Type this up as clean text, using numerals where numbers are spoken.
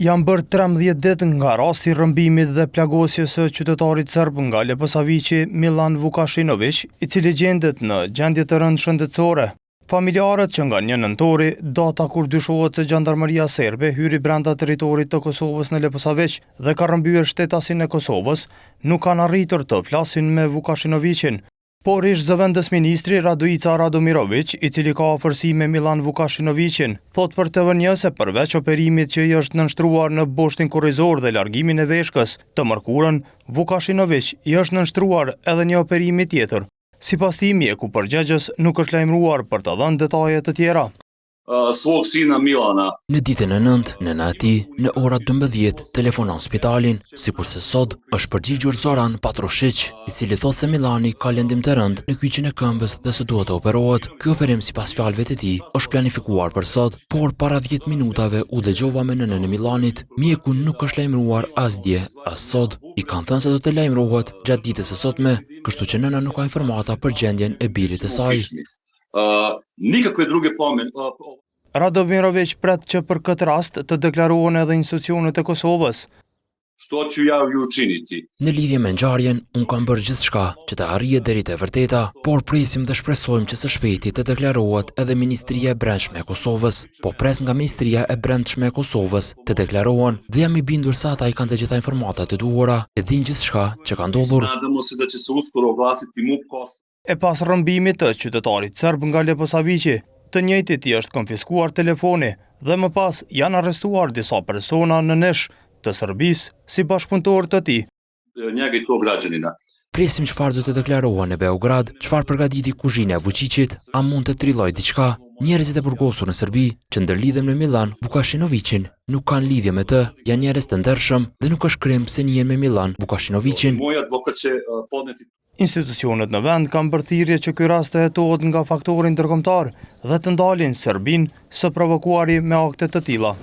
Janë bërë 13 ditë nga rasti i rrëmbimit dhe plagosjes së qytetarit serb nga Leposaviqi, Millan Vukashinoviq, i cili gjendet në gjendje të rëndë shëndetësore. Familjarët që nga një nëntori, data kur dyshohet se xhandarmëria serbe hyri brenda territorit të Kosovës në Leposaviq dhe ka rrëmbyer shtetasin e Kosovës, nuk kanë arritur të flasin me Vukashinoviqin. Por ish-zëvendësministri Radoica Radomiroviq, i cili ka afërsi me Millan Vukashinoviqin, thotë për TVNJ se përveç operimit që i është nënshtruar në boshtin kurrizor dhe largimin e veshkës, të mërkurën, Vukashinoviq i është nënshtruar edhe një operimi tjetër. Sipas tij, mjeku përgjegjës nuk është lajmëruar për të dhënë detaje të tjera. Svog sina Milana. Në ditën e nëntë, nëna e tij, në ora 12, telefonon spitalin, sikurse sot, është përgjigjur Zoran Patrushiq, i cili thotë se Milani ka lëndim të rëndë në kyçin e këmbës dhe se duhet të operohet. Ky operim sipas fjalëve të tij, është planifikuar për sot, por para 10 minutave u dëgjova me nënën e Milanit, mjeku nuk është lajmëruar as dje, as sot. I kanë thënë se do të lajmërohet gjatë ditës së sotme, kështu që nëna nuk ka informata për gjendjen e birit të saj. Nikakve druge pomen. Radomiroviq pret që për këtë rast të deklarohen edhe institucionet e Kosovës. Što ću ja i učiniti. Në lidhje me ngjarjen, unë kam bërë gjithçka që të arrihet deri te e vërteta, por presim dhe shpresojmë që së shpejti të deklarohet edhe Ministria e Brendshme e Kosovës. Po pres nga Ministria e Brendshme e Kosovës të deklarohen dhe jam i bindur se ata i kanë të gjitha informatat e duhura, e dinë gjithçka që ka ndodhur. Nadamo se da će se uskoro oglasiti MUP Kosova. E pas rrëmbimit të qytetarit serb nga Leposaviqi, të njëjtit i është konfiskuar telefoni dhe më pas janë arrestuar disa persona në Nish të Serbisë si bashkëpunëtorë të tij. Njega i tog građanina. Presim çfarë do të deklarohen në Beograd, çfarë përgatiti kuzhina e Vuçiqit, a mund të trillojë diçka? Njerëzit e burgosur në Serbi, që ndërlidhen me Millan Vukashinoviqin, nuk kanë lidhje me të, janë njerëz të ndershëm dhe nuk është krim se njihen me Millan Vukashinoviqin. Moj advokat će podneti Institucionet në vend kanë bërë thirrje që ky rast të hetohet nga faktori ndërkombëtar dhe të ndalin Serbinë së provokuari me akte të tilla.